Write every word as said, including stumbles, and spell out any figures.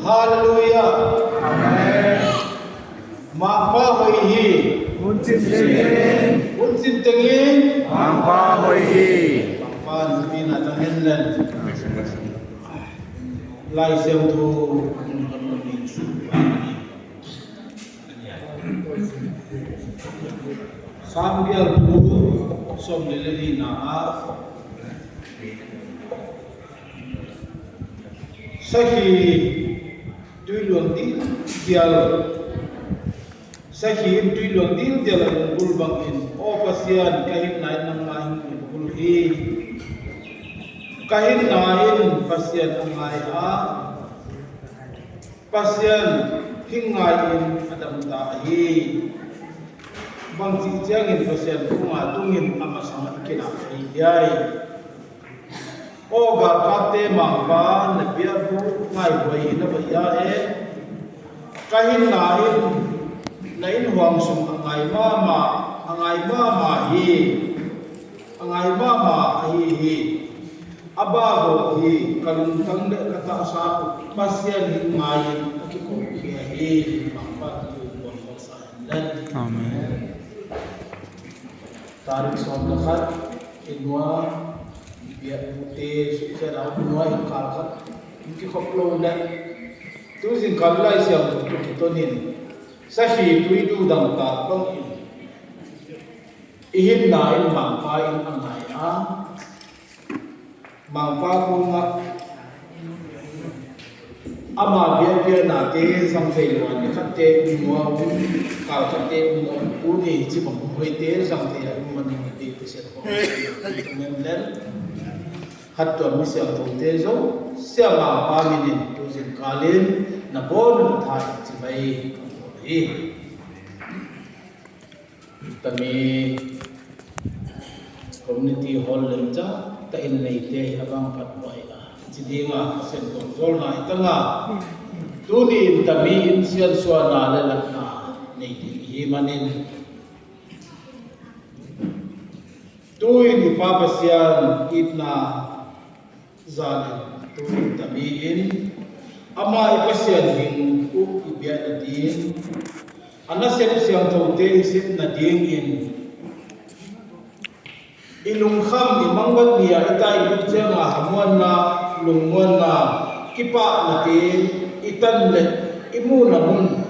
Halleluiah. Amen. Mangpa hoih hi. Hun cin tengin. Hun cin tengin. Mangpa hoih hi. Mangpa in zapi na tang hen len. Lai Siangtho. Sam bial bu som le le ni na a. Sakhi tui luang dil dial. Sakhi in tui luang dil dial a lunggulh bangin, Aw Pasian, ka hinna in nangmah hing lunggulh hi. Ka hinna in Pasian a ngai a, Pasian hing ngai in a damta ahi. Bangci ciangin Pasian phunga tungin a masang a kilak thei hiai. Aw galkapte Mangpa, na biakbuk ngaihuai hi na baih a e. Ka hinna in na innhuang sung a ngai mahmah, a ngai mahmah hi. A ngai mahmah ahi hi. A bago hi, ka lungtang le ka tahsa uh Pasian hing ngai in a kikhopkhia hi. Mangpa tu buang khawsa hen len. Amen. Tarik sawm le khat, i nua, i biakbukte, susia dau nua in kal khat in kikhop lo le. Tu zingkal Lai Siangtho tu kitonin, sakhi tui du dangtak bangin, i hinna in Mangpa in a ngai a, Mangpa kungah ama biakpiaknate zang thei lo a, ni khatte um maw, kal khatte um maw, tuni ci bang hoihte zang thei a um maw, ning te Pasian kong tung em lel. Khat tuan mi siangthote zo sia Mangpa minin tu zingkalin na bawn uh tha in ci mai ka bawl hi. Tami community hall lemca ta in neite hi a bang pat buai a ci dinga Pasian kong zolna i tanga. Tuni in tami in siansuana le latna nei ding hi manin, tu in i Pa Pasian itna zan in tu in tami in ama i Pasian hing uh i biak nading, a nasep siangthote i sep nadingin, i lungkham i mangbat ni-a i tai lut cianga hamuanna, lungmuanna, kipahnate i tan le i muhna mun